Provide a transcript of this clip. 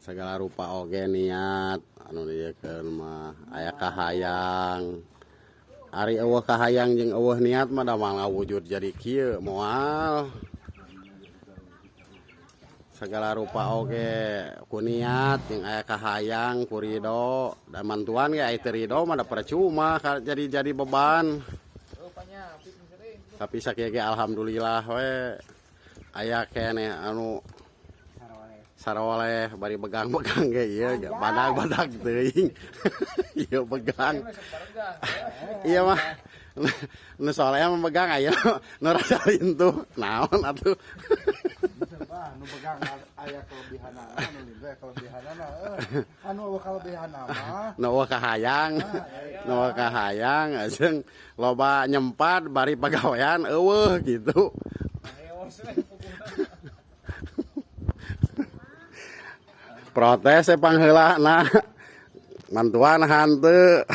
Segala rupa oge niat anu dieukeun mah aya kahayang. Ari eueuh kahayang jeung eueuh niat mah da moal ngawujud jadi kieu moal. Segala rupa oge ku niat jeung aya kahayang ku ridho da mantuan ge aya teu ridho mah da percuma jadi jadi beban. Tapi sakieu ge alhamdulillah we aya keneh anu saroleh bari begang-begang ge ieu ge badag-badag teuing. Ieu begang. Iya mah nu soleh mah begang aya nu rada lintuh naon atuh. Nu begang aya kelebihanana, nu lintuh aya kelebihanana. Anu eueuh kalebihanna mah Nu eueuh kahayang. Nu eueuh kahayang jeung loba nyempat bari pagawean eueuh gitu. Protes pangheulana mantuan hanteu.